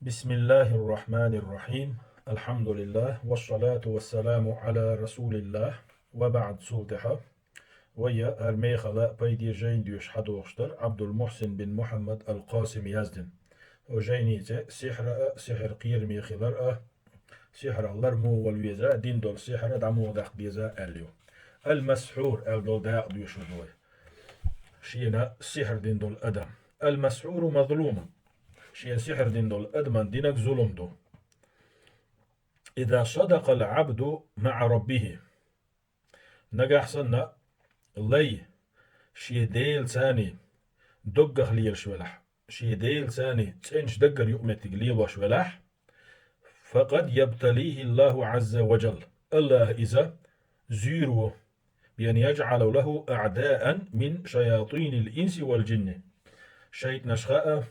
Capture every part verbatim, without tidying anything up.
بسم الله الرحمن الرحيم. الحمد لله والصلاة والسلام على رسول الله وبعد. Цул тӀехьа вай хӀара мехала пайде жайна доьшуш хьадохуш дара Ӏабдул-Мухьсин бин Мухьаммад ал-Къасим яздина. Оцу жайнин цӀе «Сихьр а, сихьр кхераме хилар а, сихьрах лар муха вала веза, дина долу сихьр дӀа муха даккха деза» аьлла ю. Ал-Масхьур аьлла долу дакъа доьшур ду вай. Шена сихьр дина долу адам. Ал-Масхьуру мазлумун. Шена сихьр дина долу адаман динарг зулам ду. إذا صدق العبد مع ربه. Нагахь санна лай шен Делаца доггах лелаш велахь, шен Делаца цӀеначу даггара юкъаметтиг лелош велахь, فقد يبتليه الله عز وجل. АллахӀа иза зуьйр ву, بأن يجعل له أعداء من شياطين الإنس والجن. ШайтӀанаш хаа,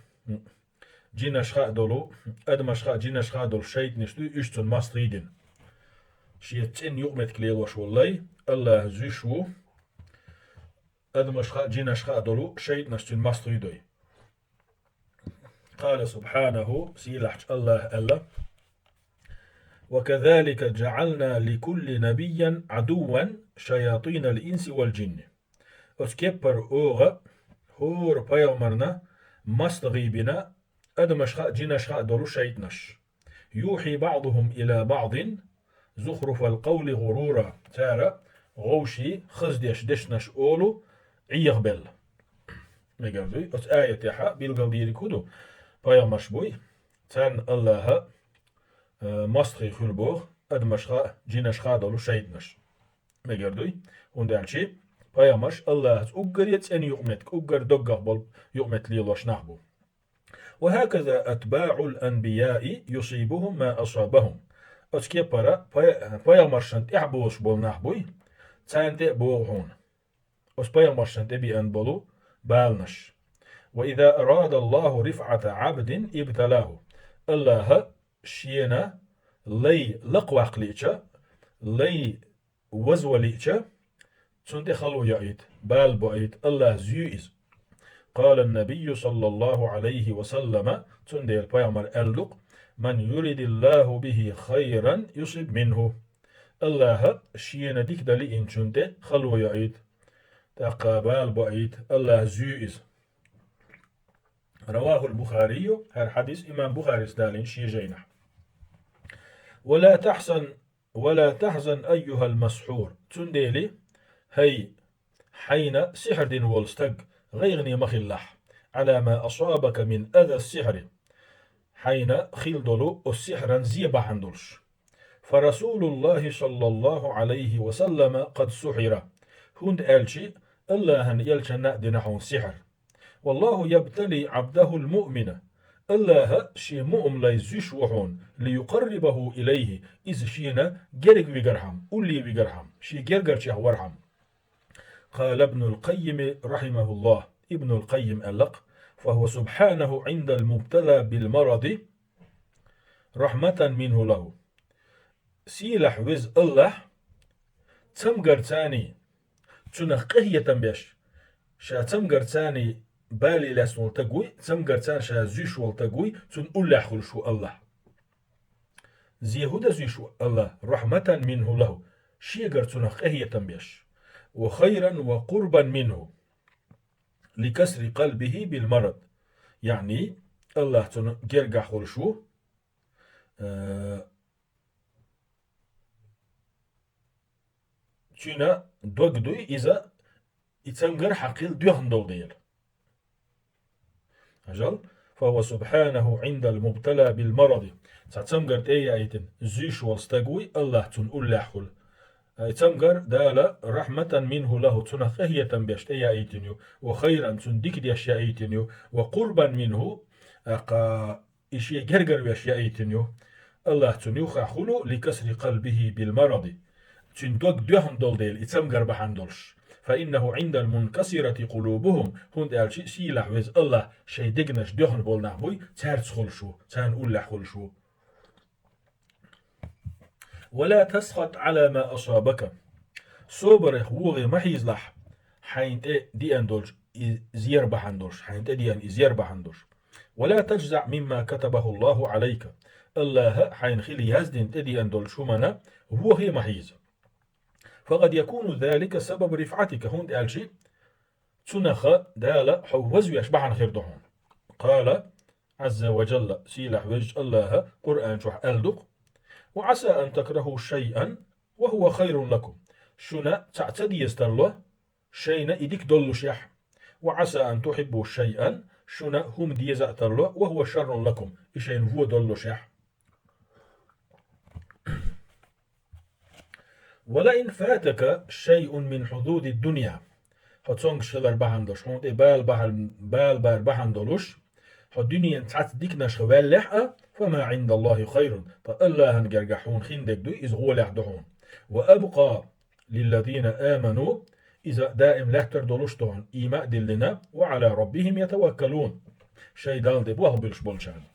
джинаш хаа долу, адамаш хаа, джинаш хаа долу шайтӀанаш ду, уьш цунна мостагӀий дина. Шен цӀена юкъаметтиг лелош волу лай АллахӀа зуьйш ву, адамаш хаа, джинаш хаа долу шайтӀанаш цуьнан мостагӀий дой. قال سبحانه, сийлахьчу АллахӀа аьлла: وكذلك جعلنا لكل نبي عدوا شياطين الإنس والجن. Оцу кеппара оха хӀора пайхамарна мостагӀий бина адамаш хаа, джинаш хаа долу шайтӀанаш. يوحي بعضهم إلى بعض زخرف القول غرورا. Цара гӀовший, хаза деш дешнаш олу Ӏехабелла. Мегар дуй, оцу аятехьа билгалдийриг хӀун ду? Пайхамарш буй, царна АллахӀа, э, мостагӀий хуьлу боху адамаш хаа, джинаш хаа долу шайтӀанаш. Мегар дуй, хӀунда аьлча пайхамарш АллахӀаца уггаре цӀена юкъаметтиг, уггар доггах болу юкъаметтиг лелош нах бу. وهكذا أتباع الأنبياء يصيبهم ما أصابهم. Оцу кеппара пай-, пайхамаршна тӀаьхьа бозуш болу нах буй, царна тӀе а богӀу хьуна оцу пайхамаршна тӀе биъна болу баланаш. وإذا أراد الله رفعة عبد ابتلاه. АллахӀа шена лай лакхаваккха лиъча, лай вазван лиъча, цунна тӀе хало яийта, бала боуьйту, АллахӀа зуьй иза. قال النبي صلى الله عليه وسلم, цундела пайхамар аьлла ду-кх: من يرد الله به خيرا يصب منه. АллахӀа шена дика дан лиъначунна тӀе хало яийта, тӀаккха бала боуьйту, АллахӀа зуьй иза. رواه البخاري, хӀара хьадис имам Бухарис далийна шен жайнахь. ولا تحزن ولا تحزن أيها المسحور. Цундела, хӀай, хьайна сихьр дина волу стаг, гӀайгӀане ма хилалахь, على ما أصابك من أذى السحر. Хьайна хилла долу оцу сихьран зе бахьана долуш. فرسول الله صلى الله عليه وسلم قد سحر. ХӀунда аьлча АллахӀан элчанна а дина хьуна сихьр. والله يبتلي عبده المؤمن. АллахӀа шен муъмин лай зуьйш ву хьуна, ليقربه إليه, иза шена герга вигархьама, улле вигархьама, шен гергарчех вархьама. قال ابن القيم رحمه الله, Ибнул Къаййим аьлла-кх: فهو سبحانه عند المبتلى بالمرض رحمة منه له. Сийлахь веза АллахӀ цамгарца цунах къахетам беш, ша цамгарца бале лаьцна волу стаг вуй, цамгарца ша зуьйш волу стаг вуй, цунна уллехь хуьлуш ву АллахӀ. Зе хӀун дан зуьйш ву АллахӀ? رحمة منه له, шегара цунах къахетам беш. وخيرا وقربا منه لكسر قلبه بالمرض. Яъни, АллахӀ цунна гергахь хуьлуш ву, э, цуьнан дог дуй иза, и цамгар хьакхилла доьхна долу дела. Хьажал, فهو سبحانه عند المبتلى بالمرض. Цхьа цамгар тӀе а яийтина, зуьйш волу стаг вуй, АллахӀ цунна уллехь хуьлу. И цамгар Дала رحمة منه له, цунах къахетам беш тӀе яийтина ю, وخيرا, цунна дика деш яийтина ю, وقربا منه, тӀаккха и шен гергара веш яийтина ю. АллахӀ цунна юххехь хуьлу لكسر قلبه بالمرض. Цуьнан дог доьхна долу дела, и цамгар бахьана долуш. فإنه عند المنكسرة قلوبهم, хӀунда аьлча сийлахь веза АллахӀ шайн дегнаш доьхна болу нах буй, цаьрца хуьлуш ву, царна уллехь хуьлуш ву. ولا تسخط على ما أصابك. Собарех вогӀе ма хьийзалахь, хьайна тӀе деана долчу и зер бахьана долуш, хьайна тӀе деана и зер бахьана долуш. ولا تجزع مما كتبه الله عليك. АллахӀа хьайна хила яздина тӀедеана долчу хӀуманна вохе ма хьийза. فقد يكون ذلك سبب رفعتك, хӀунда аьлча цунах Дала хьо вазвеш бахьана хир ду хьуна. قال عز وجل, сийлахь везачу АллахӀа Къуръан чохь аьлла ду-кх: وعسى أن تكرهوا شيئا وهو خير لكم. Шуна цхьаъ ца деза тарло, шайна и дика доллушехь. وعسى أن تحبوا شيئا, шуна хӀума деза а тарло, وهو شر لكم, и шайна вон доллушехь. ولئن فاتك شيء من حظوظ الدنيا. Хьо цомгуш хилар бахьана долуш, хьуна тӀе бала бахьана, бала бар бахьана долуш, хьо дуьненан цхьацца диканашха ваьллехь а, فما عند الله خير, ткъа АллахӀан гергахь хьуна хиндерг дуй, иза гӀолехь ду хьуна. وأبقى للذين آمنوا, иза даим лаьттар долуш ду хьуна, ийман а диллина, وعلى ربهم يتوكلون, шайн Далла тӀе болх буьллуш болчарна.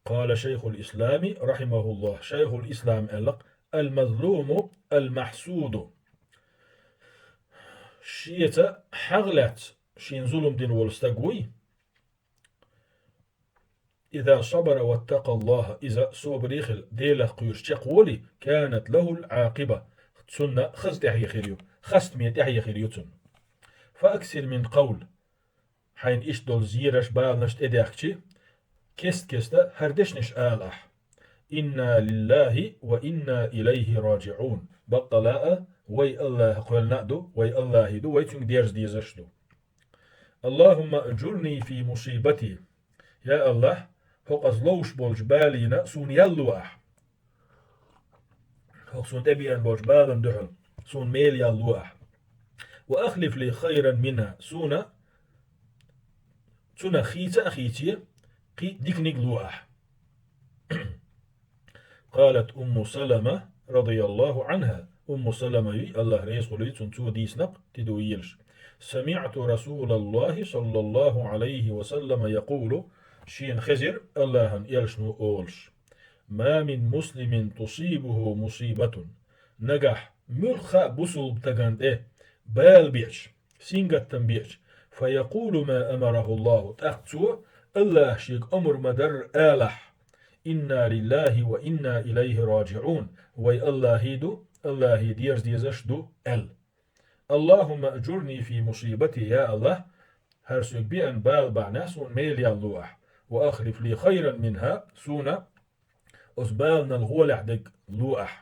قال شيخ الإسلام رحمه الله, Шайхул-Ислам аьлла-кх: المظلوم المحسود. Шеца хьагӀ лаьцна шена зулам дина волу стаг вуй, إذا صبر واتقى الله, иза собаре хилла, Делах кхоьруш чекхволий, كانت له العاقبة, цунна хаза тӀаьхье хир ю, хастаме тӀаьхье хир ю цунна. فأكثر من قول, хьайна иштта долу зераш, баланаш тӀедехкичи, кест-кеста хӀара дешнаш ала ахь: إنا لله وإنا إليه راجعون. Баккъала а вай АллахӀах кхоьллина а ду, вай АллахӀе ду, вай Цуьнга дерза дезаш а ду. اللهم أجرني في مصيبتي. Я АллахӀ, хӀокхуза ловш болчу балийна суна ял ло ахь. ХӀокху суна тӀебеана болчу балан дуьхьал суна мела ял ло ахь. وأخلف لي خيرا منها, суна цунах хийца а хийце, кхин а диканиг ло ахь. قالت أم سلمة رضي الله عنها, Умму Салама юй, АллахӀ реза хуьлийла цунна, цо дийцина-кх, тидам елаш: سمعت رسول الله صلى الله عليه وسلم يقول, шена хезира АллахӀан элчано олуш: ما من مسلم تصيبه مصيبة, нагахь муьлхха а бусулба стагана тӀе бала беача, сингаттам беача, فيقول ما أمره الله, тӀаккха цо АллахӀа шега омра ма-дарра алахь: إنا لله وإنا إليه راجعون, вай АллахӀе ду, АллахӀе дерза дезаш а ду, аьлла. اللهم أجرني في مصيبتي, я АллахӀ, хӀара соьга беана бала бахьанехь суна мела ял ло ахь, وأخلف لي خيرا منها, суна оцу баланал гӀолехь дерг ло ахь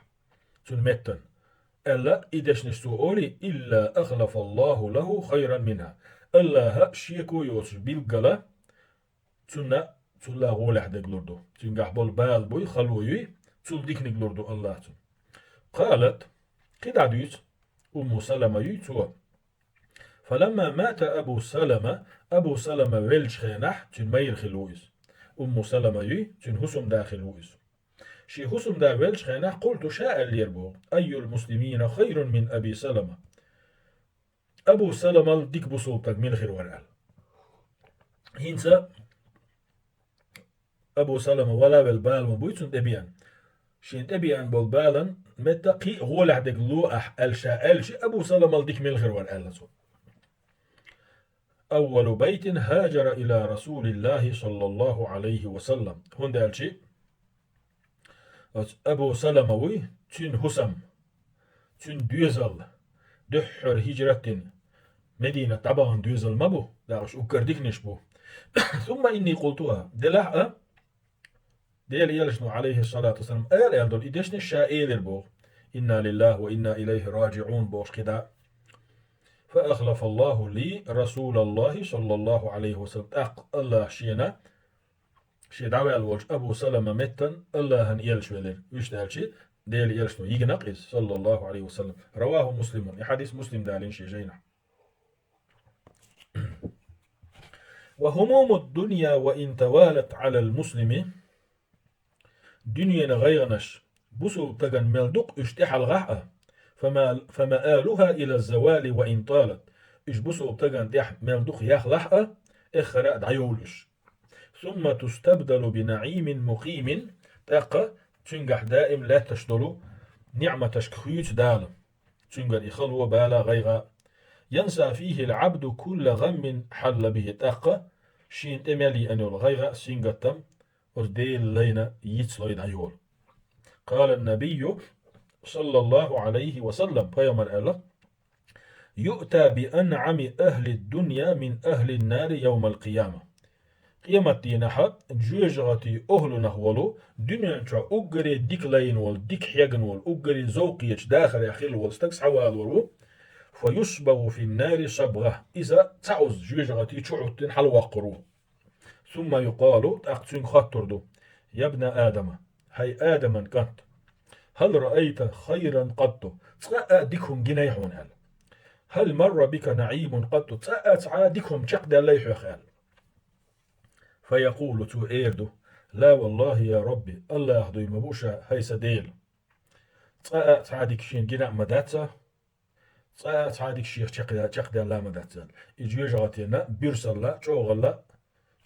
цунна меттана, аьлла, и дешнаш цо олий, إلا أخلف الله له خيرا منها, АллахӀа шеко йоцуш билггала цунна цул а гӀолехь дерг лур ду. Цуьнгахь болу бала буй, хало юй, цул диканиг лур ду АллахӀа цунна. قالت, кхидӀа дуьйцу, Умму Салама юй цо. فلما مات أبو سلمة, Абу Салама веллачу хенахь, цуьнан майра хилла ву иза. Умму Салама юй, цуьнан хӀусамда хилла ву иза. Шен хӀусамда веллачу хенахь قلت, ша аьллера боху: أي المسلمين خير من أبي سلمة؟ Абу Саламал дика бусулба стаг мила хир вара аьлла. ХӀинца Абу Салама вала а велла бала ма буй цунна тӀебеана. Шена тӀебеана болу балан метта кхин а гӀолехь дерг ло ахь аьлла ша аьлча, Абу Саламал дика мила хир вара аьлла цо. أول بيت هاجر إلى رسول الله صلى الله عليه وسلم. ХӀунда аьлча оцу Абу Салама вуй, цуьнан хӀусам, цуьнан доьзал, дуьххьара хӀижрат дина, Мединат дӀабахана доьзал ма бу, дагӀаш уггар диканаш бу. ثم إني قلتها, делахь а, Делан элчано, عليه الصلاة والسلام, ала аьлла долу и дешнаш ша элира боху: إنا لله وإنا إليه راجعون бохуш кхидӀа. فأخلف الله لي رسول الله صلى الله عليه وسلم. ТӀаккха АллахӀа шена шен дӀаваьлла волчу Абу Салама меттан АллахӀан элча велира, вуьшта аьлча, Делан элчано йигна-кх иза, صلى الله عليه وسلم. رواه مسلم, и хьадис Муслима далийна шен жайнахь. وهموم الدنيا وإن توالت على المسلم, дуьненан гӀайгӀанаш бусулба стагана мел дукха уьш тӀехьалгӀахь а, فما-, فمآلها إلى الزوال وإن طالت, уьш бусулба стагана тӀехь мел дукха яхлахь а, эххара а дӀайовлу уьш. ثم تستبدل بنعيم مقيم, тӀаккха цуьнгахь даим лаьтташ долу ниӀматашка хуьйцу Дала, цуьнгара и хало, бала, гӀайгӀа. ينسى فيه العبد كل غم حل به, тӀаккха шена тӀе мел йиъна йолу гӀайгӀа а, сингаттам а оцу Делан лайна йицлой дӀайолу. Къала ан-набийю, саллаллаху Ӏалайхи ва саллам, пайхамар аьлла: «Юъта би анъами ахли дунья мин ахли нари явмал къияма». Къематдийнахьа жоьжахатин охӀлунах волу, дуьнен чохь уггаре дика лайна волу, дика хьегна волу, уггаре зовкхечу дахарехь хилла волу стаг схьавалор ву. Фа юсбагӀу фин нари сабгӀа. Иза цхьа оцу жоьжахатин чу Ӏуттина хьалавоккхур ву. Сумма юкъалу, тӀаккха цуьнга хоттур ду: «Ябна Адама, хӀай Адаман кӀант, хӀал раайта хайран къатту, цкъа а дика хӀума гинай хьуна?» аьлла. «ХӀал марра бика наӀимун къатту, цкъа а цхьа дика хӀума чекхдаьллай хьоьх?» аьлла. Фа якъулу, цо эр ду: «Ла валлахи, я Рабби, Аллах дуй ма бу ша, хӀай сан Дела. Цкъа а цхьа дика шена гина а ма дац, цкъа а цхьа дика шех чекхда-, чекхдаьлла а ма дац», аьлла. И жоьжахатина буьрсалла, чӀогӀалла,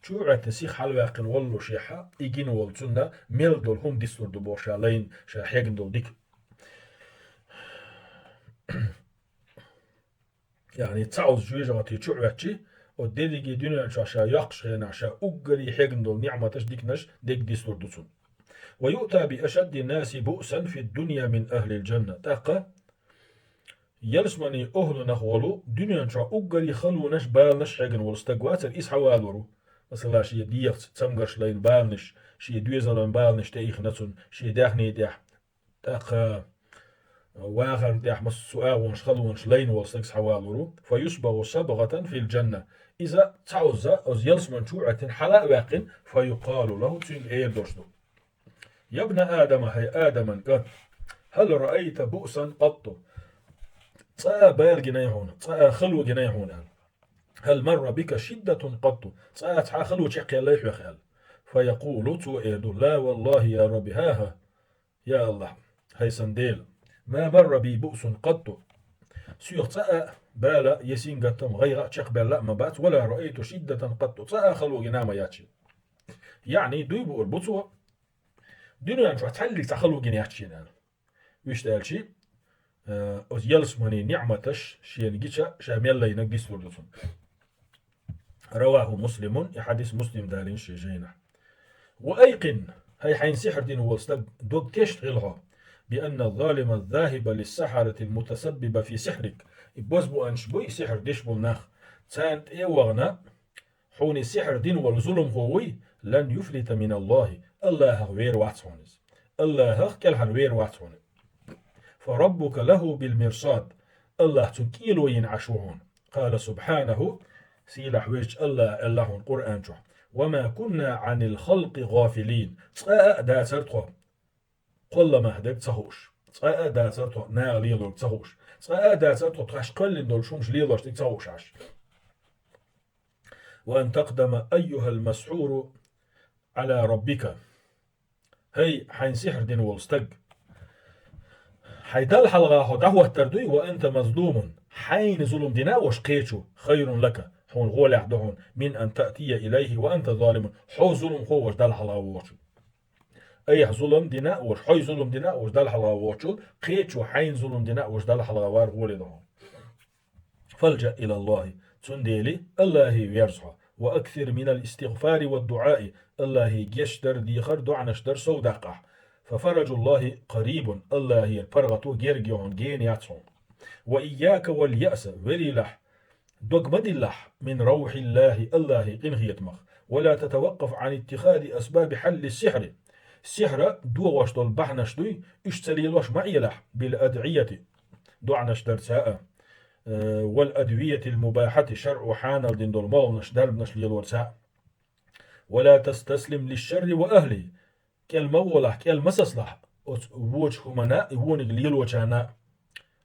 чу а Ӏоьттина сиха хьалаваьккхина воллушехьа, и гина волу цунна мел долу хӀума дицлур ду боху ша лайна, ша хьегна долу дика. Яъни цхьа оцу жоьжахатин чу Ӏоьттича, оцу дерриге дуьнен чохь ша йоккхуш хенахь, ша уггаре хьегна долу ниӀматаш, диканаш дерг дицлур ду цунна. Ва юъта би ашадди наси буъсан фид дунья мин ахлил джанна. ТӀаккха ялсаманин охӀлунах волу, дуьнен чохь уггаре халонаш, баланаш хьегна волу стаг вацара, иза схьавалор ву. Масала, шен дегӀаца цамгарш лайна баланаш, шен доьзалан баланаш тӀеихна цунна, шен даьхни тӀехь, тӀаккха вахарна тӀехь массо а агӀонаш, халонаш лайна волу стаг схьавалор ву. Фа юсбагӀу сабгӀатан фил джанна. Иза цхьа оза, оцу ялсаман чу а Ӏоьттина, хьала а ваьккхина, фа юкъалу лаху, цуьнга эр долуш ду: «Ябна Адама, хӀай Адаман кӀант, хӀал раайта буъсан къатту, цкъа а бала гинай хьуна, цкъа а хало гинай хьуна?» аьлла. «ХӀал марра бика шиддатун къатту, цкъа а цхьа хало чекхъяьллай хьоьх?» аьлла. Фа якъулу, цо эр ду: «Ла валлахи, я Рабби, хӀа-хӀа, я Аллах, хӀай сан Дела, ма марра би буъсун къатту, соьх цкъа а бала, я сингаттам, гӀайгӀа а чекхбаьлла а ма бац, ва ла раайту шиддатан къатту, цкъа а хало гина а ма яц шена». Яъни дуй буур бу цо, дуьнен чохь цхьаллиг цхьа хало гина яц шена аьлла. Вуьшта аьлчи, э, оцу ялсаманин ниӀматаш шена гича, ша мел лайнарг дицлур ду цунна. Раваху Муслимун, и хьадис Муслим далийна шен жайнахь. Ва айкъин, хӀай хьайна сихьр дина волу стаг, дог тешна хила хьо, би анна залима захиба лиссахьаратил мутасаббиба фи сихьрик. И бозбуанчаш буй, сихьр деш болу нах, царна тӀе а вахана, хьуна и сихьр дина волу зуламхо вуй, лан юфлита мин Аллахи, Аллахах вер вац хьуна иза. Аллахах кӀелхьара вер вац хьуна. Фа раббука лаху бил мирсад, Аллах цунна кӀело йина Ӏаш ву хьуна. Къала субхьанаху, сийлахь везачу Аллаха аьлла хьуна Къуръан чохь: «Ва ма кунна Ӏанил халкъи гӀафилин». Цкъа а дацара тхо кхолламах дерг ца хууш. Цкъа а дацара тхо наха лелорг ца хууш. Цкъа а дацара тхо тхаьш кхоьллина долуш хӀумаш лелош дерг ца хууш Ӏаш. «Ва ан такъдама айюхал масхьуру Ӏала раббика». ХӀай, хьайна сихьр дина волу стаг, хьайн Далла хьалха хьо дӀахӀоттар дуй, ва анта мазлумун, хьайна зулам дина а волуш кхечо, хайрун лака, хьуна гӀолехь ду хьуна, мин ан таътия илайхи ва анта залимун, хьо зуламхо а волуш Далла хьалха вогӀучул. Айхьа зулам дина а волуш, хьой зулам дина а волуш Далла хьалха вогӀучул, кхечо хьайна зулам дина а волуш Далла хьалха вар гӀоле ду хьуна. Фалджа илаллахи, цундела Аллахе верза хьо, ва аксир минал истигъфари ва дуӀаи, Аллахе гечдар, дехар, доӀанаш дар сов даккха ахь. Фа фараджуллахи къарибун, Аллахера паргӀато герга ю хьуна, гена яц хьуна. Ва ийяка вал яъса, велийлахь, дог ма диллахь, мин равхьиллахи, Аллахе къинхетамах, ва ла татаваккъаф Ӏан иттихази асбаби хьалли сихьри, сихьра догӀош долу бахьанаш дуй, уьш ца лелош ма Ӏелахь, бил адъияти, доӀанаш дарца а, э, вал адвиятил мубахьати, шарӀо хьанал дина долу молханаш, дарбанаш лелорца а. Ва ла тастаслим лишшарри ва ахлихи, кӀел ма гӀолахь, кӀел ма саслахь оцу вочу хӀумана а, и вониг лелочарна а,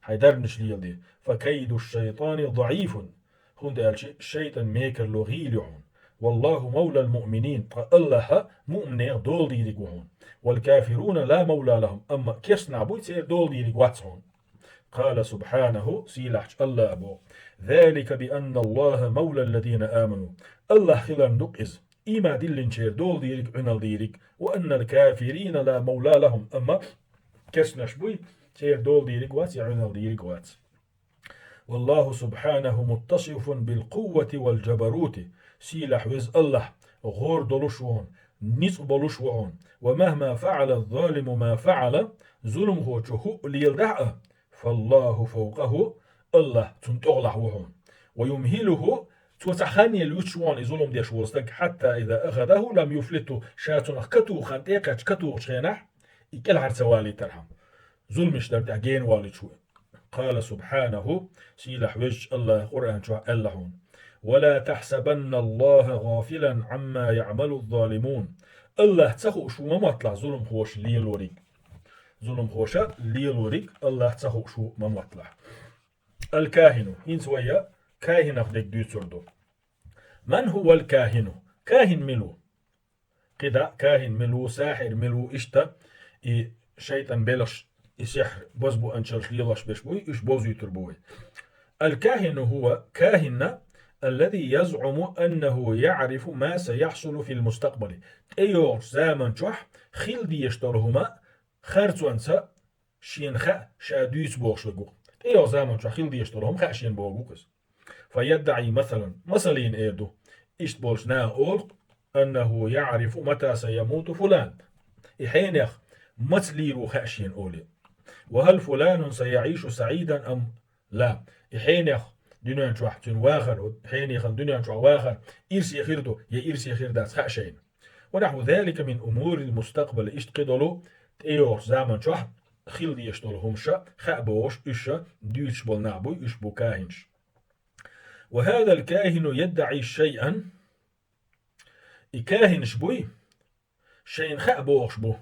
хьайн дарбанаш леладе. Фа кайду шайтани даӀифун, хӀунда аьлча шайтӀан мекарло гӀийла ю хьуна. Валлаху мавлал муъминин, ткъа Аллахьа муъминех дола дийриг ву хьуна. Вал кафируна ла мавла лахум, амма керстанаш буй, церан дола дийриг вац хьуна. Къала субхьанаху, сийлахьчу Аллаха боху: «Залика би анна Аллаха мавла аллазина аману». Аллах хиларна ду-кх иза, ийман диллинчеран дола дийриг, Ӏуьнал дийриг, «ва аннал кафирина ла мавла лахум», амма керстанаш буй, церан дола дийриг вац, я Ӏуьнал дийриг вац. Валлаху субхьанаху муттасифун бил къуввати вал джабарути. Сийлахь веза Аллахь гӀора долуш ву хьуна, ницкъ болуш ву хьуна. ومهما فعل الظالم ما فعل, зуламхочо хӀуъа леладахь а, فالله فوقه, Аллахь цунна тӀехула ву хьуна. ويمهله, цо цхьа хан елла вуьтуш ву хьуна и зулам деш волу стаг, حتى إذا أخذه لم يفلته, ша цунах катуха хан тӀекхаьчча катухучу хенахь, и кӀелхьара ца валийтархьама. Зуламаш дар тӀехь гена валийча ву. قال سبحانه, сийлахь везачу Аллахь Къуръан чохь аьлла хьуна: ولا تحسبن الله غافلا عما يعمل الظالمون. Аллахь ца хууш ву ма мотталахь зуламхоша лелориг. Зуламхоша лелориг Аллахь ца хууш ву ма мотталахь. الكاهن, хӀинца вай кахинах дерг дуьйцур ду. من هو الكاهن؟ Кахин мила ву? КхидӀа кахин мила ву, сахьир мила ву, иштта и шайтӀан белхаш, и сихьр бозбуанчаллаш лелош берш буй, уьш бовзуьйтур бу вай. الكاهن هو, кахин, الذي يزعم أنه يعرف ما سيحصل في المستقبل. ТӀейогӀучу заман чохь хила дезаш долу хӀума харцонца шена хаьа, ша дуьйцу бохуш верг ву. ТӀейогӀу заман чохь хила дезаш долу хӀума хаьа шена бохург ву иза. فيدعي مثلا, масаллина эр ду, иштта болчу наха олу: أنه يعرف متى سيموت فلان. И хьенех маца лийр ву хаьа шена олий. وهل فلان سيعيش سعيدا أم لا. И хьенех дуьнен чохь цуьнан вахар, хьенехан дуьнен чохь вахар ирсе хир ду я ирсе хир дац хаьа шайна. ونحو ذلك من أمور المستقبل, иштта кхидолу тӀейогӀучу заман чохь хила дезаш долу хӀумаш хаьа бохуш, уьш дуьйцуш болу нах буй, уьш бу кахинаш. وهذا الكاهن يدعي شيئا. И кахинаш буй, шайна хаьа бохуш бу.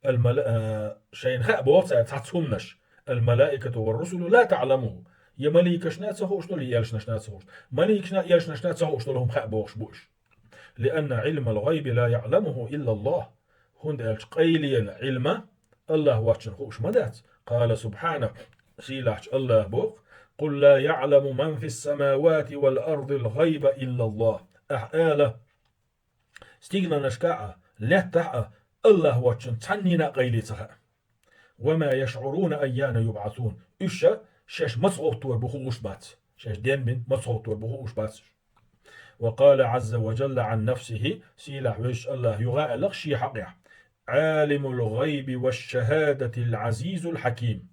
Ал-мала-, а, шайна хаьа боху цара цхьацца хӀуманаш. الملائكة والرسل لا تعلمه. Я маликашна ца хууш долу, я элчанашна ца хууш. Маликашна, элчанашна ца хууш долу хӀума хаьа бохуш бу уьш. لأن علم الغيب لا يعلمه إلا الله. ХӀунда аьлча къайленан Ӏилма Аллахь воцчунна хууш ма дац. قال سبحانه, сийлахьчу Аллахь боху: قل لا يعلم من في السماوات والأرض الغيب إلا الله. Ахь ала: стигланашкахь а, лаьттахь а Аллахь воцчунна цхьаннена а къайле ца хаьа. وما يشعرون أيان يبعثون. Уьш шаьш маца гӀоттор бу хууш бац. Шаьш денбина маца гӀоттор бу хууш бац уьш. وقال عز وجل عن نفسه, сийлахь везачу Аллахь юха а аьлла шен хьакъехь: عالم الغيب والشهادة العزيز الحكيم.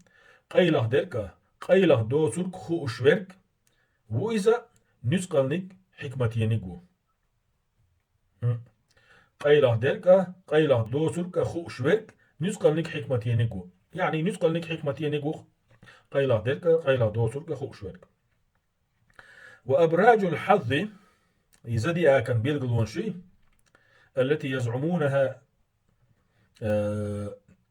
Къайлаха дерг а, къайлаха доцург а хууш верг ву иза, нуьцкъалниг, хьикматениг ву. ХӀм. Къайлаха дерг а, къайлаха доцург а хууш верг, нуьцкъалниг, хьикматениг ву. Яъни нуьцкъалниг, хьикматениг ву. Къайлаха дерг а, къайлаха доцург а хууш верг. وأبراج الحظ, и зодиакан билгалонаш, التي يزعمونها, э,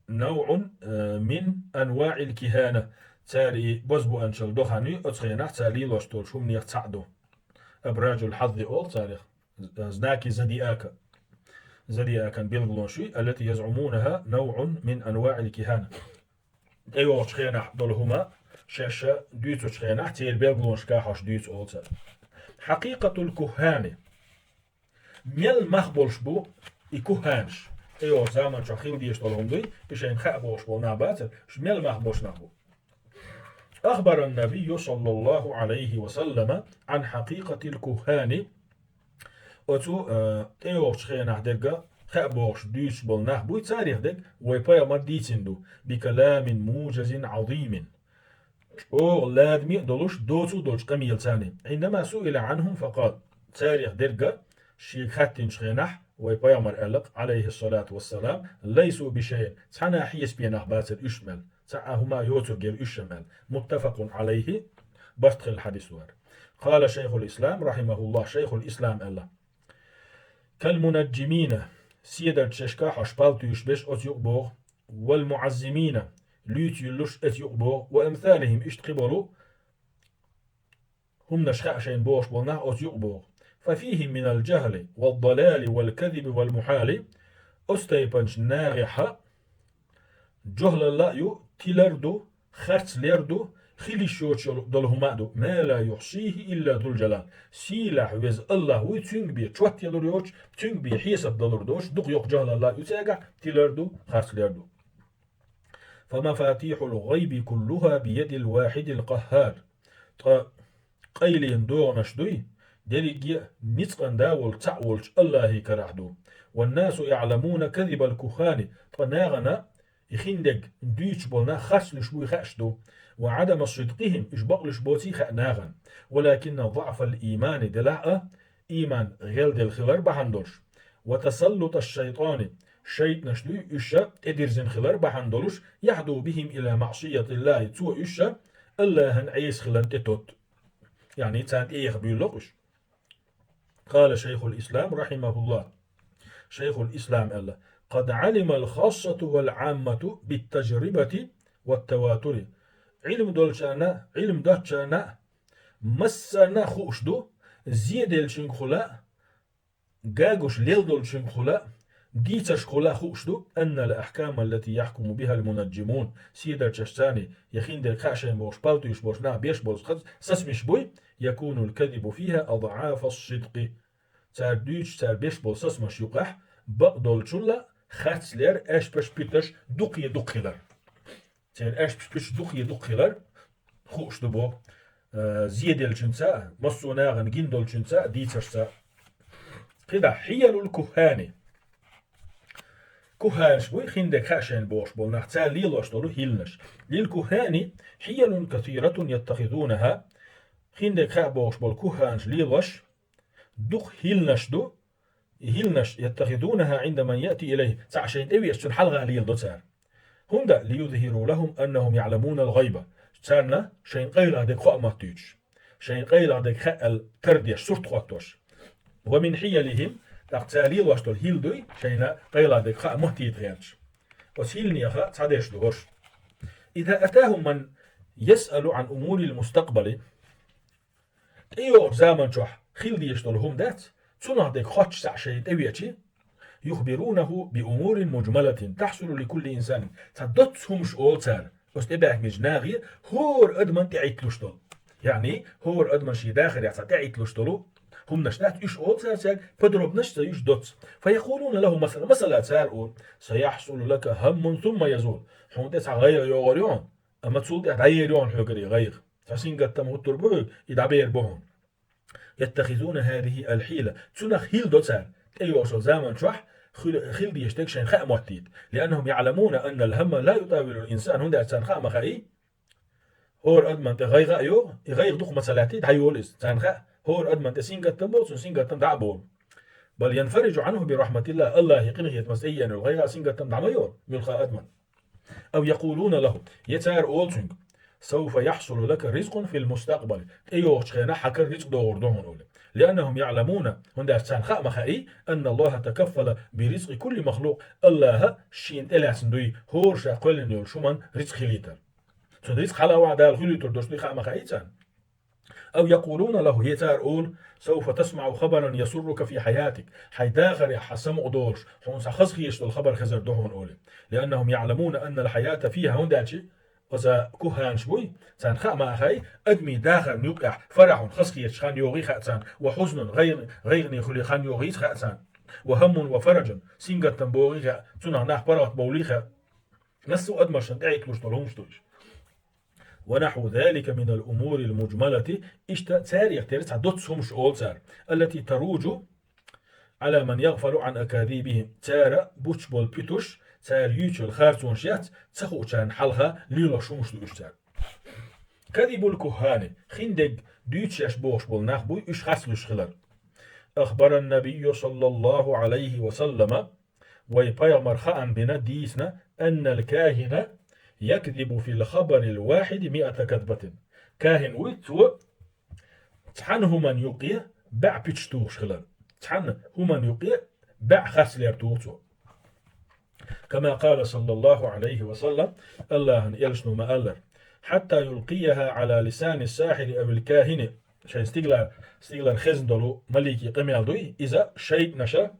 نوع, э, من أنواع الكهانة. Цара и бозбуанчалла дохьан ю, оцу хенахь цара лелош долчу хӀуманех цхьаъ ду. أبراج الحظ олу царах. Знаки зодиака. Зодиакан билгалонаш, التي يزعمونها نوع من أنواع الكهانة. ТӀейогӀучу хенахь долу хӀума шаьш дуьйцучу хенахь, церан билгалонашкахь хьош дуьйцу олу цара. حقيقة الكهان. Мел мах болуш бу и кухханаш? ТӀейогӀучу заман чохь хила дезаш долу хӀума дуй, и шайна хаьа бохуш болу нах бацара, уьш мел мах болуш нах бу. أخبر النبي صلى الله عليه وسلم عن حقيقة الكهان. Оцу, э, тӀейогӀучу хенахь дерг а хаьа бохуш дуьйцуш болу нах буй, царах дерг вай пайхамар дийцина ду: بكلام موجز عظيم. ЧӀогӀа ладаме а долуш, доцу а долчу къамелаца. عندما سئل عنهم فقال. Царах дерг а шега хаьттинчу хенахь вай пайхамар аьлла-кх, عليه الصلاة والسلام: ليسوا بشيء. Цхьана а хьесапе нах бацара уьш мел. Цхьа а хӀума йоцург яра уьш а мел. متفق عليه, барт хилла хьадис вара. قال شيخ الإسلام رحمه الله, шайхул ислам аьлла: كالمنجمين, седарчашка хьош пал туьйсуш берш оцу юкъа богӀу, والمعزمين, луьйца юьллуш оцу юкъа богӀу, وأمثالهم, иштта кхин болу хӀуманаш хаьа шайна бохуш болу нах оцу юкъа богӀу. ففيهم من الجهل والضلال والكذب والمحال. Оцу тайпанчу нахехьа жохӀлалла а ю, тилар а ду, харц лер а ду, хила йиш йоцуш йолу долу хӀума а ду. ما لا يحصيه إلا ذو الجلال. Сийлахь веза Аллахь вуй, цуьнга бен чот ялур йоцуш, цуьнга бен хьесап далур доцуш, дукха йоккха жохӀлалла а ю цигахь, тилар а ду, харц лер а ду. فمفاتيح الغيب كلها بيد الواحد القهار. Ткъа къайленан догӀанаш дуй, дерриге а ницкъан да волчу, цхьаъ волчу Аллахьан карахь ду. والناس يعلمون كذب الكهان, ткъа нахана и хиндерг дуьйцуш болу нах харцлуьйш буй хаьаш ду. وعدم صدقهم, уьш бакълуьйш боций хаьа нахана. ولكن ضعف الإيمان, делахь а, ийман гӀелделла хилар бахьана долуш. وتسلط الشيطان, шайтӀанаш дуй уьш тӀедирзина хилар бахьана долуш, يهدو بهم إلى معصية الله, цо уьш Аллахьан Ӏеса хиларна тӀетотту. Яъни царна тӀеэха буьйлу уьш. قال شيخ الإسلام رحمه الله. Шайхул Ислам аьлла: قد علم الخاصة والعامة بالتجربة والتواتر. Ӏилма долчарна, Ӏилма доцучарна массарна а хууш ду, зеделлачуьнгахула, гагуш лел долчуьнгахула, дийцаршкахула хууш ду, أن الأحكام التي يحكم بها المنجمون, седарчашцани, я хиндерг хаьа шайна бохуш, палтуьйш болуш нах беш болу сацамаш буй, يكون الكذب فيها أضعاف الصدق. Цара дуьйцуш, цара беш болу сацамаш юкъахь бакъдолчул а харцлер, аьшпаш, питаш дукхе дукха хилар. Церан аьшпаш, питаш дукхе дукха хилар хууш ду боху, э, зеделлачуьнца а, массо а нахана гина долчуьнца а, дийцаршца а. КхидӀа, حيل الكهان. Куханаш буй, хиндерг хаьа шайна бохуш болу нах, цара лелош долу хӀилланаш. للكهان حيل كثيرة يتخذونها. Хиндерг хаьа бохуш болу куханаш лелош дукха хӀилланаш ду, и хӀилланаш, يتخذونها عند من يأتي إليه, цхьаъ шайна тӀевеача цунна хьалха леладо цара. ХӀунда? ليظهروا لهم أنهم يعلمون الغيب. Царна шайна къайлагӀа дерг хаа моттуьйтуш. Шайна къайлагӀа дерг хаьа аьлла тардеш, сурт хӀоттош. ومن حيلهم, тӀаккха цара лелош долу хӀилла дуй, шайна къайлагӀа дерг хаа моттийта гӀерташ. Оцу хӀилланех цхьа дерш ду хӀорш. إذا أتاهم من يسأل عن أمور المستقبل. ТӀейогӀучу заман чохь хила дезаш долу хӀума дац, цунах дерг хоттуш цхьаъ шайна тӀевеача, يخبرونه بأمور مجملة تحصل لكل إنسان. Цхьа доцца хӀумаш олу цара, оцу тӀебаьхкинчу нахе хӀора адаман тӀеӀитталуш долу. Яъни, хӀора адаман шен дахарехь цхьа тӀеӀитталуш долу хӀуманаш дац, уьш олу цара цаьрга, подробнаш ца уьш доцца. فيقولون له مثلا, масала, цара олу: سيحصل لك هم ثم يزول. Хьуна тӀе цхьа гӀайгӀа йогӀур ю хьуна, амма цул тӀаьхьа дӀаер ю хьуна хьоьгара и гӀайгӀа. Цхьа сингаттам хӀуттур бу хьоьга, и дӀабер бу хьуна. يتخذون هذه الحيلة. Цунах хӀилла до цара, тӀейогӀучу заман чохь хила, хила дезаш дерг шайна хаа моттийта. لأنهم يعلمون أن الهم لا يطاول الإنسان. ХӀунда аьлча царна хаа ма хаьий, хӀора адаман тӀе гӀайгӀа а йогӀу, и гӀайгӀа дукха ма ца лаьттий, дӀайолу иза. Царна хаьа, хӀора адаман тӀе сингаттам болу, цунна сингаттам дӀа а болу. بل ينفرج عنه برحمة الله. Аллахьан къинхетамца тӀееана йолу гӀайгӀа, сингаттам дӀа ма йолу муьлхха адаман. أو يقولون له, я цара олу цуьнга: سوف يحصل لك رزق في المستقبل. ТӀейогӀучу хенахь хьан кара рицкъ догӀур ду хьуна, олу. لأنهم يعلمون, хӀунда аьлча царна хаа ма хаьий, أن الله تكفل برزق كل مخلوق. Аллахьа шена тӀелаьцна дуй хӀора ша кхоьллина йолчу хӀуман рицкъ хилийтар. Цунна рицкъ хьалаваӀ Дала хуьлуьйтур долуш дуй хаа ма хаьий царна. أو يقولون له, я цара олу: سوف تسمع خبرا يسرك في حياتك. Хьайн дахарехь хьан самукъа долуш, хьуна цхьа хаза хеташ долу хабар хезар ду хьуна, олу. لأنهم يعلمون أن الحياة فيها, хӀунда аьлча оцу куханаш буй, царна хаа ма хаьий, адамийн дахарна юкъехь фарахьун, хазахеташ хан йогӀий хаьа царна, وحزن, гӀайгӀ-, гӀайгӀане хуьлий хан йогӀийца хаьа царна, وهم وفرج, сингаттам богӀий хаьа, цунах нах паргӀат бовлий хаьа. Массо а адамашна тӀеӀитталуш долу хӀумаш ду уьш. ونحو ذلك من الأمور المجملة, иштта царех тера цхьа доцца хӀумаш олу цара, التي تروج على من يغفل عن أكاذيبهم. Цара буьтуш болу пуьтуш, цара юьйцуш йолу харцонаш яц, ца хуучарна хьалха лелош хӀумаш ду уьш цара. كذب الكهان, хиндерг дуьйцуш еш бохуш болу нах буй, уьш харцлуьйш хилар. أخبر النبي صلى الله عليه وسلم, вай пайхамар хаам бина, дийцина, أن الكاهن يكذب في الخبر الواحد مائة كذبة. Кахин вуй, цо цхьана хӀуманна юкъе бӀе пуьташ тухуш хилар. Цхьана хӀуманна юкъе бӀе харцлер туху цо. كما قال صلى الله عليه وسلم, Аллахьан элчано ма-аллара: حتى يلقيها على لسان الساحر أو الكاهن. Шайн стигалара, стигалара хезна долу маликийн къамел дуй, иза шайтӀанаша,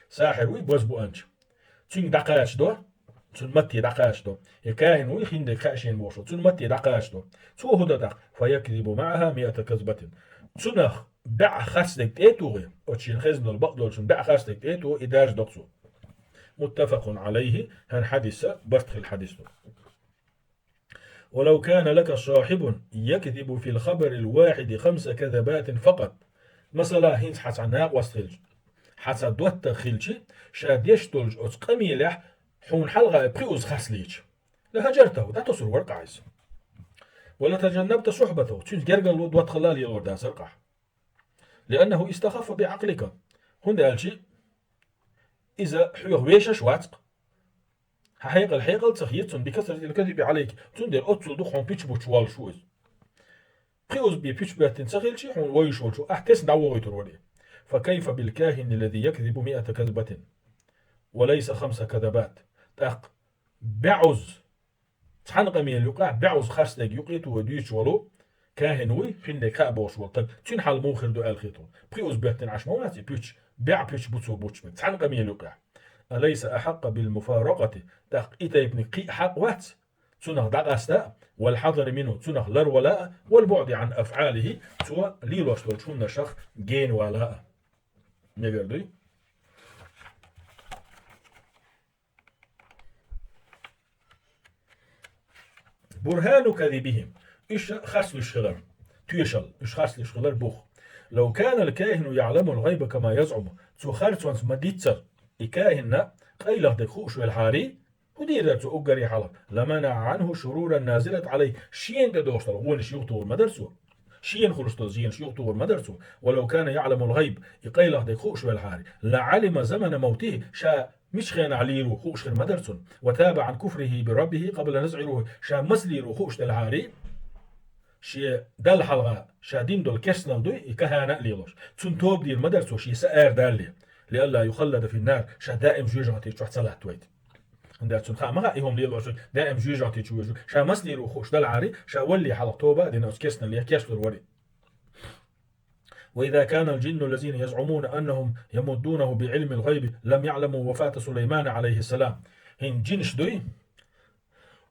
сахьир вуй, бозбуунча, цуьнга дӀакхачадо, цуьнан матте дӀакхачадо. Я кахин вуй, хиндерг хаьа шена бохуш волу, цуьнан матте дӀакхачадо. Цо хӀун до тӀаккха? فيكذب معها مائة كذبة. Цунах бӀе харцдерг тӀе а тухий, оцу шена хезна долу бакъдолчун бӀе харцдерг тӀе а тухий, и даржадо-кх цо. متفق عليه, хӀара хьадис барт хилла хьадис ду. ولو كان لك صاحب يكذب في الخبر الواحد خمس كذبات فقط. Масала, хӀинца хьан цхьа накъост хилча, хьан цхьа доттагӀа хилча, ша деш долчу оцу къамелехь хьуна хьалха пхи уз харцлийча, ла хӀажартахӀу, дӀатосур вара-кх иза. Ва ла тажаннабта сухьбатахӀу, цуьнца гергарло, доттагӀалла лелор дацара-кх ахь. ЛианнахӀу истахаффа бигӀакълика, хӀунда аьлча иза хьоьга вешаш вац-кх. Хьан хьекъал хьекъал ца хета цунна, бикасратил казиби Ӏалайки, цундела оццул дукха хьуна пуьчбуч воллуш ву иза. Пхи уз бен пуьчбеттина ца хилча, хьуна вевзаш волчо ахь тесна дӀавохуьйтур вара и. Фа кайфа бил кахини лази якзибу миата казбатин ва лайса хамса казабат. ТӀаккха бӀе уз, цхьана къамела юкъахь бӀе уз харцдерг юкъе тоха дуьйцуш волу кахин вуй, хиндерг хаа бохуш волу стаг, цуьнан хьал муха хир ду аьлла хета хьуна. Пхи уз беттина Ӏаш ма вац и пуьч, бӀе пуьч буцо бучу мега, цхьана къамела юкъахь. Алайса ахьакъа бил муфаракъати, тӀаккха и тайпаниг кхин а хьакъ вац цунах дӀакъаста а, вал хьазари минхӀу, цунах ларвала а, вал буӀди Ӏан афӀалихӀи, цо лелош долчу хӀуманашах гена вала а. Мегар дуй? БурхӀану казибихӀим. Уьш харцлуьйш хилар. Тоьшалла. Уьш харцлуьйш хилар бух. Лав канал кахину яӀламул гӀайба кама язӀуму. Цо харцонца ма-диццара, и кахин а къайлаха дерг хууш велахьарий, хӀун дийр дара цо уггаре хьалха? ЛаманаӀа Ӏанху шуруран назилат Ӏалайхи. Шена тӀедогӀуш долу гӀонаш юхатухур ма дара цо. Шена хуьлуш долу зенаш юхатухур ма дара цо. Ва лав кана яӀламул гӀайб, и къайлаха дерг хууш велахьарий, ла Ӏалима замана мавтихӀи, ша мича хенахь лийр ву хууш хир ма дара цунна. Ва таба Ӏан куфрихӀи би раббихӀи къабла назӀи рухӀи, ша маса лийр ву хууш делахьарий, шен Далла хьалха ша дина долу керстанал дуй и кахана а лелош. Цунна тоба дийр ма дара цо, шен са арадалале. Лиалла юхаллада фин-нар, ша даим жоьжахати чохь ца латтавайта. ХӀунда аьлча цунна хаа ма хаьа, и хӀума лелош ву, даим жоьжахати чу вуьжу. Ша маса лийр ву хууш делахьарий, ша валле хьалха тоба а дина, оцу керстаналлех кечлур вара. Ва иза канал джинну лазина язӀумуна аннахум ямуддунаху би Ӏилмил гӀайби лам яӀламу вафата Сулаймана Ӏалайхиссалам. ХӀинца джинаш дуй,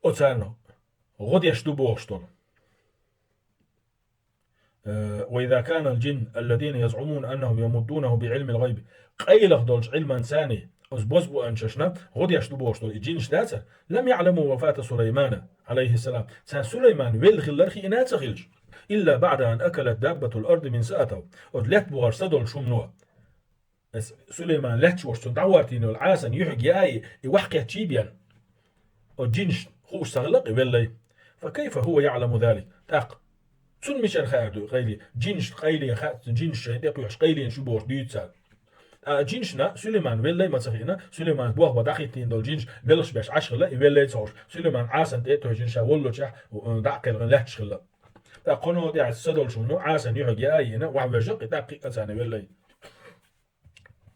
оцарна гӀо деш ду бохуш долу. Э, ва иза канал джин аллазина язӀумуна аннахум ямуддунаху би Ӏилмил гӀайби. Къайлаха долчу Ӏилманца царна, оцу бозбуанчашна гӀо деш ду бохуш долу и джинаш дацара, лам яӀламу вафата Сулаймана, Ӏалайхиссалам. Царна Сулайман велла хилар хиъна а ца хилча. Илла баӀда ан акалат даббатул арди мин саатаху. Оцу лаьтта бухара са долчу хӀумано. Эс Сулайман лаьтташ волуш цунна дӀахӀоттийна йолу Ӏасан юьхьиг яа и, и ваьхкхетчий бен. Оцу джинаш хууш ца хилла-кх и веллай. Фа кайфа хӀува яӀламу залик? ТӀаккха цунна мичара хаар ду и къайле? Джинаш къайле хаьа, джинаш шайна тӀекхоьхьуш къайленаш ю бохуш дуьйцу цара. Ткъа джинашна Сулайман веллай ма ца хиъна, Сулайман бохба дӀахӀиттийна долу джинаш белхаш беш Ӏаш хилла, и веллай ца хууш, Сулайман Ӏасан тӀе а тевжина, ша воллучехь, дӀа а кхелхина лаьтташ хилла. ТӀаккха кхуьнан тӀехь са долчунна Ӏасан юьхьиг яа а йина, охьавоьжна-кх и, тӀаккха кхин а царна веллай.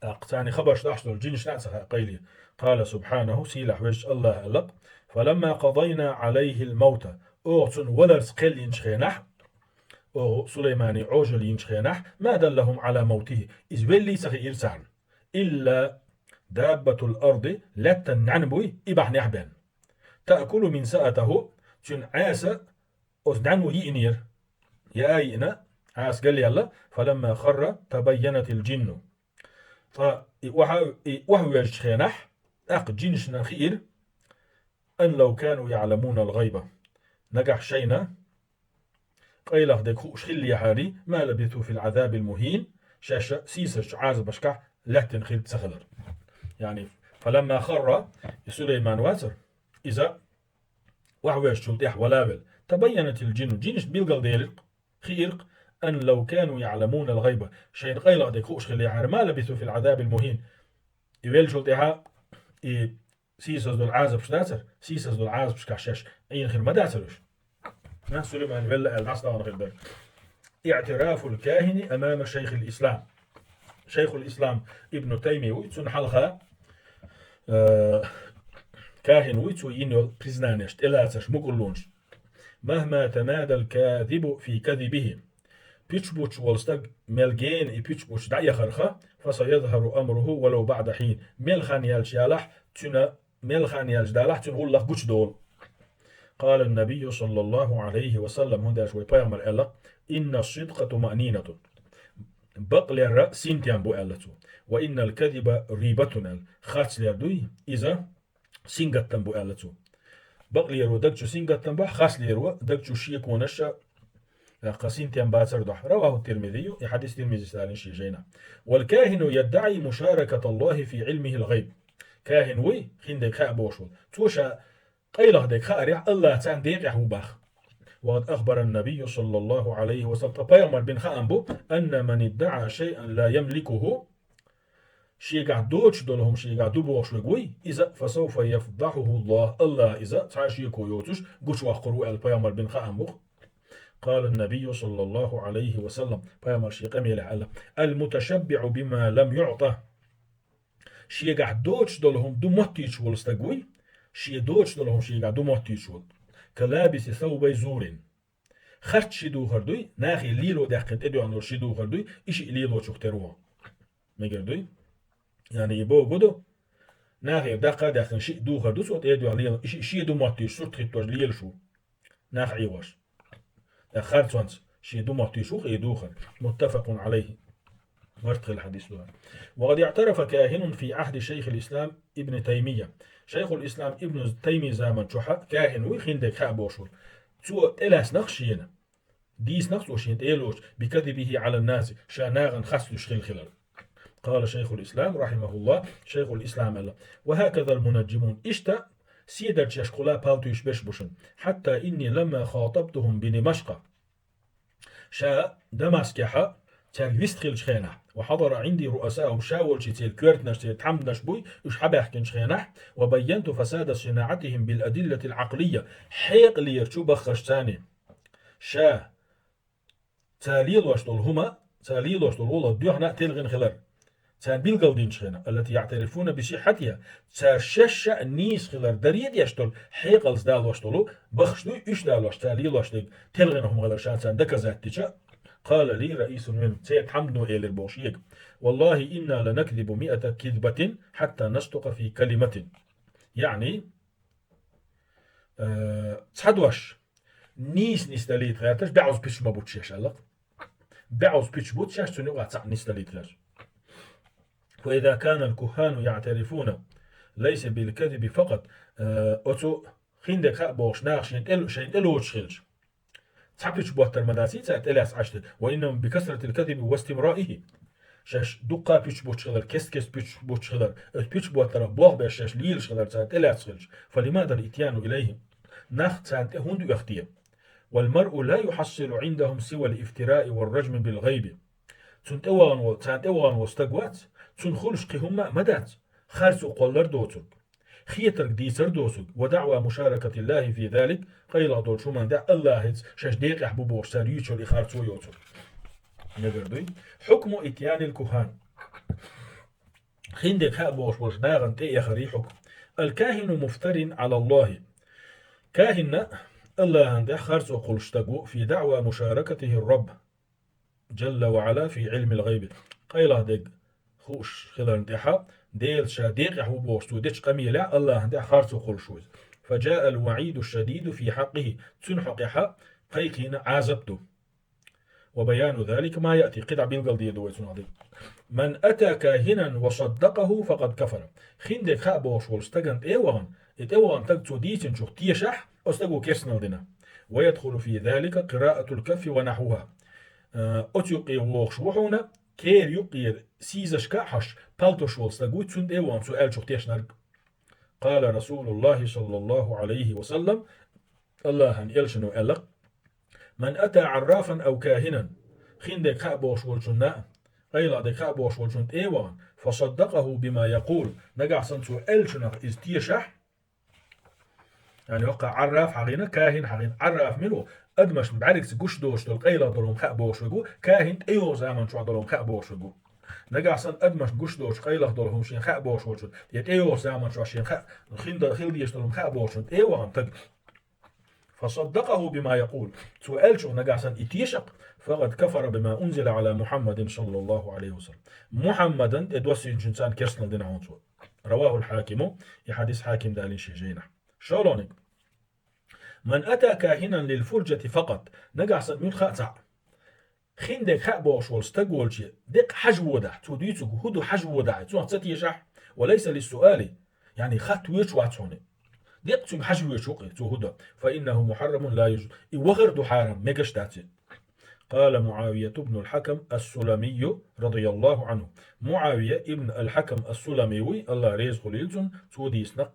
ТӀаккха царна хабарш дахьаш долу джинашна а ца хаьа къайле. Къала субхьанаху, сийлахь везачу АллахӀа аьлла-кх: «Фаламма къадайна Ӏалайхил мавта», оха цунна валарца кхел йинчу хенахь, оха Сулаймане Ӏожалла йинчу хенахь, «ма даллахум Ӏала мавтихи», иза веллий ца хиира царна. «Илла даббатул арди», лаьттан нӀаьна буй, и бахьанехь бен. «Таъкулу мин саатаху», цуьнан Ӏаса оцу нӀаьно йиънера. Яа йиъна, Ӏаса галъяьлла, «фаламма харра табайянатил джинну». Ткъа и охьа-, и охьавоьжначу хенахь, тӀаккха джинашна хиира, «ан лав кану яӀламунал гӀайба». Нагахь шайна къайлаха дерг хууш хиллехьарий, «ма лабису фил Ӏазабил мухӀин», шаьш сийсазчу Ӏазабашкахь лаьттина хир ца хилар. Яъни, «фаламма харра», и Сулайман вацара, иза охьавоьжначул тӀаьхьа вала а велла, «табайянатил джинну», джинашна билгалделира-кх, хиира-кх, «ан лав кану яӀламунал гӀайба», шайна къайлаха дерг хууш хиллехьара, «ма лабису фил Ӏазабил мухӀин». И веллачул тӀаьхьа и сийсаз долу Ӏазапаш дацара, сийсаз долу Ӏазапашкахь шаьш Ӏийна хир ма дацара уьш. Нах Сулайман велла аьлла дӀасадахана хир дара. «ИӀтирафул кахини амама шайхил ислам». Шайхул ислам Ибну Тайми вуй, цунна хьалха, э, кахин вуй, цо йина йолу признанеш, тӀелацарш, мукӀарлонаш. «Махма тамадал казибу фи казибихи». Пуьчбуч волу стаг мел гена и пуьчбуч дӀаэхарха, «фасаязхару амруху валав баӀда хьин». Мел хан яьлча ялахь, цуьнан, мел хан яьлча далахь, цуьнан гӀуллакх гучудолу. Къала набийю саллаллаху Ӏалайхи ва саллам, хӀунда аьлча вай пайхамар аьлла: «Инна сидкъа тумаънинатун». Бакълерра синтем бу аьлла цо. «Ва иннал казиба рийбатун», аьлла. Харцлер дуй, иза сингаттам бу аьлла цо. Бакълеро даг чу сингаттам бахь, харцлеро даг чу шеконаш а, ТӀаккха синтем бацар духьа. رواه الترمذي, и хьадис Тирмизис далийна шен жайнахь. والكاهن يدعي مشاركة الله في علمه الغيب. Кахин вуй, хиндерг хаа бохуш волу. Цо ша къайлаха дерг хаарехь, Аллах царна декъехь ву баха. وقد أخبر النبي صلى الله عليه وسلم, ткъа пайхамар бина хаам бу, أن من ادعى شيئا لا يملكه, шегахь доцуш долу хӀума шегахь ду бохуш верг вуй, иза, فسوف يفضحه الله, Аллах иза цхьа а шеко йоцуш гучуваккхур ву аьлла пайхамар бина хаам бу. قال النبي صلى الله عليه وسلم, пайхамар шен къамелехь аьлла: المتشبع بما لم يعط. Шегахь доцуш долу хӀума ду моттуьйтуш волу стаг вуй, шен доцуш долу хӀума шегахь ду моттуьйтуш волу. كلابس ثوبي زور. Харц ши духар дуй, нахе лело даьккхина тӀедоьгӀна долу ши духар дуй, и шиъ лелочух тера ву. Мегар дуй? Яъни и богу ду, нахе даккха а даьккхина шиъ духар ду цо тӀедоьгӀна лела, и шиъ шен ду моттуьйтуш, сурт хӀиттош лелаш ву. Нах Ӏехош. ТӀаккха харцонца шен ду моттуьйтуш ву-кх и духар. متفق عليه. Барт хилла хьадис ду. وقد اعترف كاهن في عهد شيخ الإسلام ابن تيمية. Шайхул-Ислам Ибн Таймий заман чохь а кахин вуй, хиндерг хаа бохуш ву. Цо тӀелаьцнах шена. Дийцнах цо шена тӀелоцуш, بكذبه على الناس, ша нахана харц дуьйцуш хилла хилар. قال شيخ الإسلام رحمه الله, Шайхул-Ислам аьлла: وهكذا المنجمون. Иштта седарчаш кхула палтуьйш берш бу шуна. حتى إني لما خاطبتهم بدمشق. Ша Дамаскехьа цаьрга вист хилчу хенахь, وحضر عندي رؤساؤهم, ша волчу церан коьртанаш, церан тхьамданаш буй, уьш хьабаьхкинчу хенахь, وبينت فساد صناعتهم بالأدلة العقلية, хьекъалерчу баххашца. Ша Ца лелош долу хӀума, ца лелош долу гӀуллакх дуьхьал а телхина хилар. Царна билгалдинчу хенахь, التي يعترفون بصحتها, цара шаьш а нийса хилар даре а деш долу, хьекъалца далош долу, баххаш дуй, уьш далош, ца лелош дерг телхина хӀума хилар ша царна доказать дича, قال لي رئيس منهم, церан тхьамдано элира боху шега: والله إنا لنكذب مئة كذبة حتى نصدق في كلمة. Яъни, э, цхьа дош нийса нисдалийта гӀерташ, бӀозза пуьчаш ма бу шаьш аьлла-кх. БӀозза пуьчаш бу шаьш, цунна юкъахь цхьаъ нисдалийта гӀерташ. فإذا كان الكهان يعترفون ليس بالكذب فقط, э, оцу хиндерг хаа бохуш наха шайна тӀе-, шайна тӀелоцуш хилча, цхьа пуьчаш боттар ма дац цара тӀелаьцна Ӏаш дерг, وإنما بكثرة الكذب واستمرائه. Шаьш дуккха а пуьчаш буттуш хилар, кест-кеста пуьчаш буттуш хилар, оцу пуьчаш боттарах болх беш шаьш лелаш хилар цара тӀелаьцна хилча, فلماذا الإتيان إليهم؟ Нах царна тӀе хӀунда оьху те? والمرء لا يحصل عندهم سوى الافتراء والرجم بالغيب. Цунна тӀе вахана волу, царна тӀе вахана волу стаг вац, цунна хуьлуш кхин хӀумма а ма дац, харцо кхоллар доцург, хетарг дийцар доцург, ودعوى مشاركة الله في ذلك, къайлаха долчу хӀуманна тӀехь Аллахьца шаьш декъехь бу бохуш цара юьйцуш йолу и харцо йоцург. Мегар дуй? حكم إتيان الكهان. Хиндерг хаа бохуш болчу нахана тӀе а яхарий хьукм. الكاهن مفتر على الله. Кахин а Аллахьана тӀехь харцо кхуллуш стаг ву, في دعوى مشاركته الرب جل وعلا في علم الغيب. Къайлаха дерг хууш хиларна тӀехь, Делаца ша декъехь ву бохуш цо дечу къамелехь Аллахьана тӀехь харцо кхуллуш ву иза. فجاء الوعيد الشديد في حقه. Цуьнан хьокъехь кхайкхийна Ӏазап ду. وبيان ذلك ما يأتي, кхидӀа билгалдийр ду вай цунах дерг. من أتى كاهنا وصدقه فقد كفر. Хиндерг хаа бохуш волу стагана тӀе а вахана, и тӀе вахана стаг цо дийцинчух тешахь, оцу стага керстанал дина. ويدخل في ذلك قراءة الكف ونحوها. Э, оцу юккъе вохуш ву хьуна, кера юккъера сийзашка а хьош, палтуш волу стаг вуй, цунна тӀе а вахана цо аьллачух тешнарг. قال رسول الله صلى الله عليه وسلم, Аллахьан элчано аьлла: من أتى عرافا أو كاهنا, хиндерг хаа бохуш волчунна, къайлаха дерг хаа бохуш волчунна тӀе а вахана, فصدقه بما يقول, нагахь санна цо аьллачунах иза тешахь, яъни хӀокху Ӏарраф хьахийна, кахин хьахийна, Ӏарраф мила ву, адамашна бӀаьргца гуш доцуш долу къайлаха долу хӀума хаа бохуш верг ву, кахин тӀейогӀу заман чохь долу хӀума хаа бохуш верг ву. Нагахь санна адамашна гуш доцуш къайлаха долу хӀума шен хаа бохуш волчун, я тӀейогӀу заман чохь шен хаа, хин дан хила дезаш долу хӀума хаа бохучун тӀе а вахана стаг, فصدقه بما يقول, цо аьллачух нагахь санна и тешакх, فقد كفر بما أنزل على محمد صلى الله عليه وسلم. Мухьаммадан тӀе доссийначунна царна керстанал дина хьуна цо. رواه الحاكم, и хьадис Хьаким далийна шен жайнахь. ШолгӀаниг. من أتى كاهنا للفرجة فقط. Нагахь санна муьлхха а цхьаъ хиндерг хаа бохуш волу стаг волче, деккъа хьажа водахь, цо дуьйцург хӀун ду хьажа водахь, цунах ца тешахь, وليس للسؤال, яъни хатта воьдуш вац хьуна. Деккъа цуьнга хьажа воьдуш ву-кх и, цо хӀун ду. فإنه محرم لا يجوز. И вахар ду хьарам, мегаш дац и. قال معاوية بن الحكم السلمي رضي الله عنه. МуӀавия ибн аль-Хьакам ас-Сулами вуй, Аллах реза хуьлийла цунна, цо дийцина.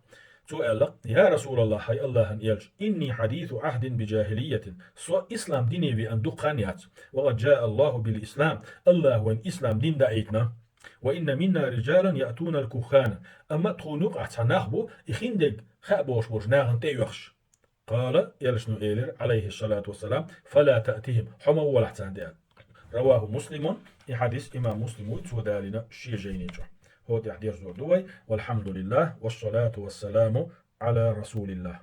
Цо аьлла: «Я Расулаллах, хӀай Аллахьан элча, إني حديث عهد بجاهلية, со ислам дине веана дукха хан яц. وقد جاء الله بالإسلام, Аллахьа вайна ислам дин даийтина. وإن منا رجالا يأتون الكهان, амма тхуна юкъахь цхьа нах бу, и хиндерг хаа болуш болчу нахана тӀеоьхуш». قال, элчано элира, Ӏалайхи салату вассалам: «فلا تأتهم, хьо ма гӀолахь царна тӀе», — аьлла. رواه مسلم, и хьадис имам Муслим вуй, цо далийна шен жайни чохь. ХӀокху тӀехь дерзор ду вай. والحمد لله والصلاة والسلام على رسول الله.